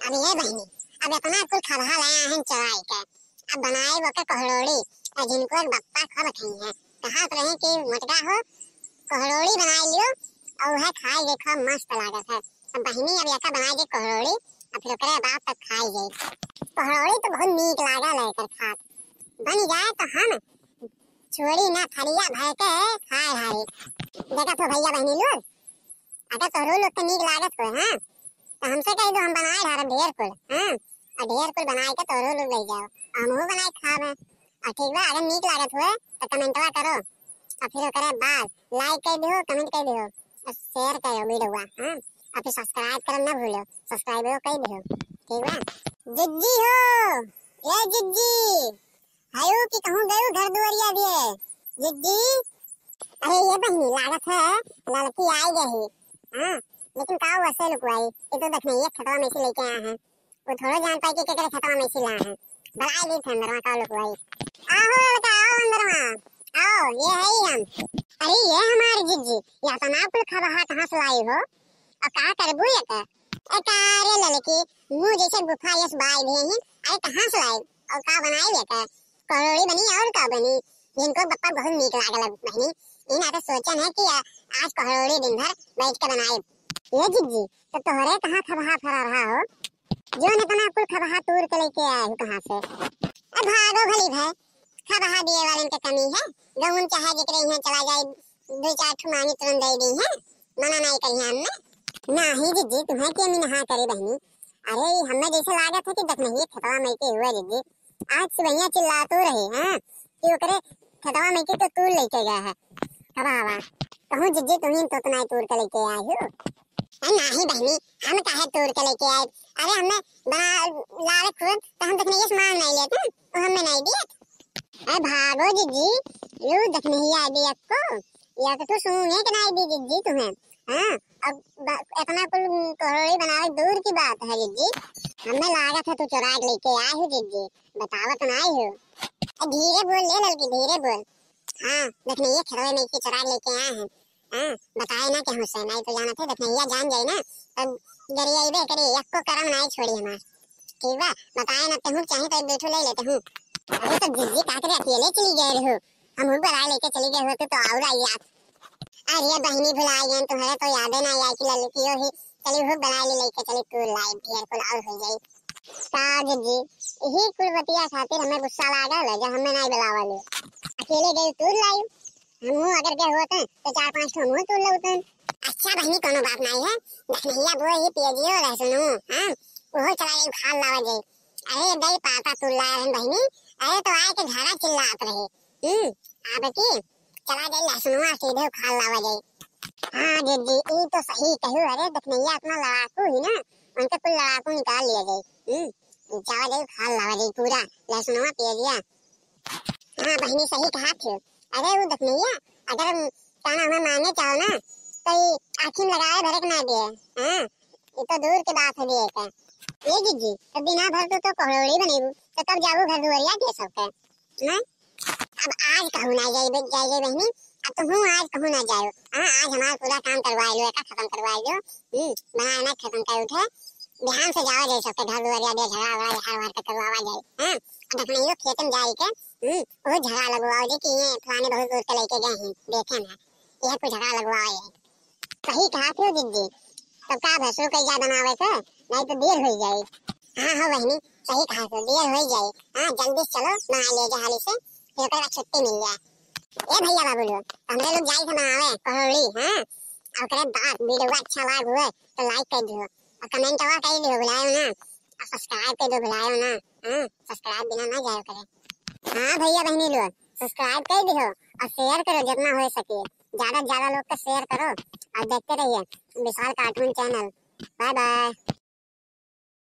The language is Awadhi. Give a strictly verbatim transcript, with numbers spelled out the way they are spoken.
अब ये बहिनी, अब इतना कुल खबहा लाया है चुराई के, अब बनाए वो के कोहड़ोड़ी, और जिनको एक बप्पा खब खाई है, कहा रहे कि मोटका हो, कोहड़ोड़ी बनाए लियो, और वह खाए देखो मस्त लागत है। अब बहिनी, अब एका बनाए दे कोहड़ोड़ी, और फिर ओकरे बाद तक खाए जाए। कोहड़ोड़ी तो बहुत नीक लागल है एकर खात, बन जाए तो हम छोड़ी ना, थरिया भर के खाए हारी। देखा तो भैया बहिनी लोग, अगर तोहरो लोग के नीक लागत हो, हाँ, तो हमसे कह दो, हम बनाए ढारब ढेर कुल, हाँ, और ढेर कुल बनाए के तोहरो लोग ले जाओ, हमहू बनाए खाबे। और ठीक बा, अगर नीक लागत हो तो कमेंटवा करो, और फिर ओकरे बाद लाइक कर दियो, कमेंट कर दियो, और शेयर करो वीडियोवा, हाँ, और फिर सब्सक्राइब करब ना भूलो, सब्सक्राइबो कर दियो, ठीक बा। जिज्जी हो, ए जिज्जी, हयो कि कहूँ गयो घर दुआरिया दिए, जिज्जी। अरे ये बहिनी, लागत है लड़की आई गई। हाँ, लेकिन का वैसे लुकवाई, ये तो दखनैया खेतवा में से लेके आए हैं, वो थोड़ो जान पाई कि केकरे खेतवा में से लाए हैं। बुलाई ली थे अंदरवा, का लुकवाई। आओ लड़का, आओ अंदरवा, आओ, ये है ही हम। अरे ये हमारे जिज्जी, या तो ना कुल खबहा कहाँ से लाई हो? और का करबू ये कर? ए का रे ललकी, मुँह जैसे गुफा यस बाई भी हैं। अरे कहाँ से लाई? और का बनाई ये कर? कोहड़ोड़ी बनी और का बनी? जिनको बप्पा बहुत नीक लागल बहिनी। इन आते सोचन है कि आ-, आज कोहड़ोड़ी दिन भर बैठ के बनाए। ये जिज्जी, तो तोहरे कहाँ खबहा फरा रहा हो? जो न इतना कुल खबहा तूर के लेके आए हो कहाँ से? ए भागो भली भाई, खबहा दिए वालन के कमी है। गहुम चाहे जेकरे यहाँ चला जाए, दो चार ठो मांगी तुरंत दे दी है, मना नहीं करी हमने। नाही जिज्जी, तुम्हें के मिनहा करे बहिनी। अरे, हमें जैसे लागत है कि दखनैया खेतवा में के हुआ जिज्जी। आज सुबहिया चिल्लातो रहे, हाँ, कि ओकरे खेतवा में के तो तूर लेके गया है। हवा, हवा। कहूँ जिज्जी, तुम्हें तो नहीं तूर के लेके आए हो। अरे नाही बहिनी, हम काहे तूर के लेके आए? अरे हमें बना लावे खुद, तो हम दखनैया से मांग नहीं लेते, वो हमें नहीं दिए। अरे भागो जिज्जी, यू दखनैया दी अक्को, या तो तू सुने के नहीं दी जिज्जी तुम्हें। हाँ, अब ब-, इतना कुल कोहड़ोड़ी बनावे दूर की बात है जिज्जी। हमें लागत है तू चुरा के लेके आए हो जिज्जी, बतावत नहीं हो। ए, धीरे बोल ले ललकी, धीरे बोल। हाँ, दखनैया खेतवा में के चुरा के लेके आए हैं। हाँ, बताए ना केहू से, नहीं तो जानत है, दखनैया जान जाई ना, तब गरियाइबे करी, एक्को करम नहीं छोड़ी हमार। ठीक बा, बताए ना, तेहू चाहे तो एक बैठो ले लेते हूँ। अरे तो जिज्जी का करे अकेले चली गए रहो, हम हूँ बुला लेके चली गए होते तो और आई आप। अरे बहिनी भुला गए, तुम्हारे तो यादे ना आई कि ललकियो ही चली हूँ बुला ले लेके चली तू लाई, फिर कुल और हो जाई। का जिज्जी, यही कुल बतिया खातिर हमें गुस्सा लागल है, जो हमें नहीं बुलावा लो। अकेले गई तू लाई, हमहू अगर गए होते, तो चार पाँच ठो हमहू तूर लेते। अच्छा बहिनी, कोनो बात नहीं है, धनिया बोए ही, प्याजियो, लहसुनो, हाँ, ओहो चला जाई, उखाड़ लावा जाई। अरे दई पाता तूर लाए रहन बहिनी, अरे तो आए के घरा चिल्लात रहे। हम्म, अब की चला जाई लहसुनवा सीधे उखाड़ लावा जाई। हाँ जिज्जी, ई तो सही कहू, अरे दखनैया अपना लड़ाकू ही ना, उनके कुल लड़ाकू निकाल लिया जाई। हम्म, चला जाई उखाड़ लावा जाई पूरा लहसुनवा प्याजिया। हाँ बहिनी, सही कहा थे। अरे वो दखनैया, अगर हम ताना हमें मांगे चाहो ना, तो ई आँखी में लगाए भरे के ना दिए। हाँ, ये तो दूर के बात है दिए का। ये जिज्जी, तो बिना भर तो, तो कोहड़ोड़ी बनेबू, तो कब जाबू घर दुआरिया के सबके? ना? अब आज कहूँ ना जाए, जाए, जाए बहिनी, अब तुम आज कहूँ ना जाओ। हाँ, आज हमारा पूरा काम करवा लो, एका खत्म करवा लो। हम्म, बना ना खत्म कर उठे। बिहान से जावा जाए सबके घर दुआरिया दे, झगड़ा वगड़ा, हार वार के करवावा जाए। हाँ, अब दखनैयो खेत में जाए के, हम्म, वो झगड़ा लगवाओ जे कि ये फलाने बहुत दूर के लेके गए हैं, देखे ना, यह कुछ झगड़ा लगवाओ ये। सही कहा थे जिज्जी, तब का भसरू के जा बनावे के, नहीं तो देर हो जाए। हाँ, हाँ बहिनी, सही कहा थे, देर हो जाए। हाँ, जल्दी से चलो, बना ले जा हाली से, फिर ओकर बाद छुट्टी मिल जाए। ए भैया बाबू लोग, हमरे लोग जाई से बनावे कोहड़ी, हाँ, और ओकरे बाद वीडियो अच्छा लाग हुए तो लाइक कर दियो, और कमेंटवा कर दियो, भुलायो ना, और सब्सक्राइब कर दियो, भुलायो ना। हाँ, सब्सक्राइब बिना ना जायो करे। हाँ भैया बहिनी लोग, सब्सक्राइब कर दियो और शेयर करो जितना हो सके, ज्यादा से ज्यादा लोग का शेयर करो और देखते रहिए Vishal cartoon channel. Bye bye.